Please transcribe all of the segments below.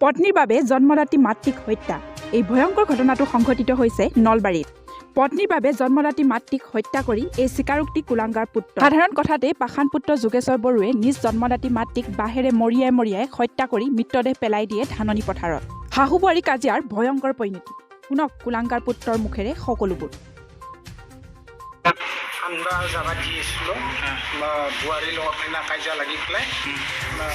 পত্নীৰ বাবে জন্মদাত্ৰী মাতৃক হত্যা। এই ভয়ংকৰ ঘটনাটো সংঘটিত হৈছে নলবাৰীত। পত্নীৰ বাবে জন্মদাত্ৰী মাতৃক হত্যা কৰি এই স্বীকাৰোক্তি কুলাংগাৰ পুত্ৰ। সাধাৰণ কথাতেই পাষাণ পুত্ৰ যোগেশ্বৰ বড়োৱে নিজ জন্মদাত্ৰী মাতৃক বাঁহেৰে মৰিয়াই মৰিয়াই হত্যা কৰি মৃতদেহ পেলাই দিয়ে ধাননি পথাৰত। শাহু বোৱাৰী কাজিয়াৰ ভয়ংকৰ পৰিণতি। শুনক কুলাংগাৰ পুত্ৰৰ মুখেৰে সকলোবোৰ। আনবা যাবা দি আছিলোঁ বা বোৱাৰীৰ লগত এনে কাজিয়া লাগি পেলাই বা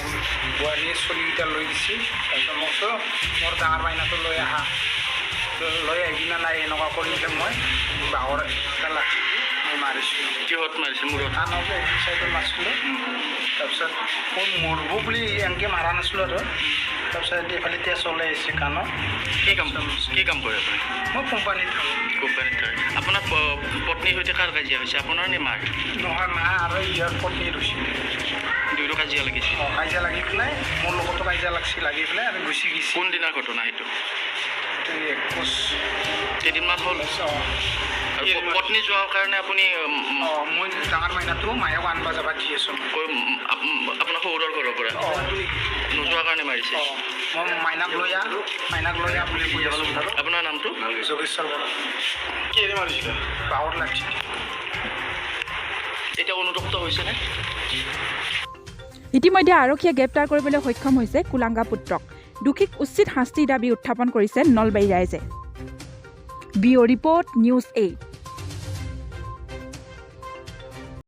বোৱাৰীয়ে চলিকেইটা লৈ গৈছি। তাৰপিছত মই কৈছোঁ, মোৰ ডাঙৰ মাইনাটো লৈ আহা। লৈ আহি কিনে নাই এনেকুৱা কৰি পেলাই মই বাঁহৰ এটা লাঠি দি মই মাৰিছিলোঁ। কিহত মাৰিছে? মূৰত? কাণত এইটো চাইডত মাৰিছিলোঁ। তাৰপিছত মই মৰব বুলি এনেকৈ মাৰা নাছিলোঁ আৰু তাৰপিছত এইফালে তেজ ওলাই আহিছে কাণত। কি কাম কৰে আপুনি? মই কোম্পানীত থাকোঁ। কোম্পানীত থাকে। আপোনাৰ পত্নীৰ সৈতে কাৰ কাজিয়া হৈছে, আপোনাৰ নে মাৰ? নহয়, মা আৰু ইয়াৰ পত্নীৰ হৈছিলে। দুয়োৰো কাজিয়া লাগিছে? অঁ, কাজিয়া লাগি পেলাই মোৰ লগতো কাজিয়া লাগছি, লাগি পেলাই আমি গুচি গৈছি। কোনদিনাৰ ঘটনা সেইটো? 21। কেইদিনমান হ'ল? অঁ। আৰু পত্নী যোৱাৰ কাৰণে আপুনি অঁ, মই ডাঙৰ মাইনাটো মায়েক আনবা যাবা দি আছোঁ। আপোনাৰ শহুৰৰ ঘৰৰ পৰা? অঁ। নোযোৱাৰ কাৰণে মাৰিছে? অঁ, মই মাইনাক লৈ আহ, মাইনাক লৈ আহ বুলি কৈ আছোঁ। আপোনাৰ নামটো? যোগেশ্বৰ বৰা। কিহেৰে মাৰিছিলে? বাঁহৰ লাঠি। এতিয়া অনুতপ্ত হৈছেনে? ইতিমধ্যে আৰক্ষীয়ে গ্ৰেপ্তাৰ কৰিবলৈ সক্ষম হৈছে কুলাংগা পুত্ৰক। দোষীক উচিত শাস্তিৰ দাবী উত্থাপন কৰিছে নলবাৰী ৰাইজে। Bureau report, news 8।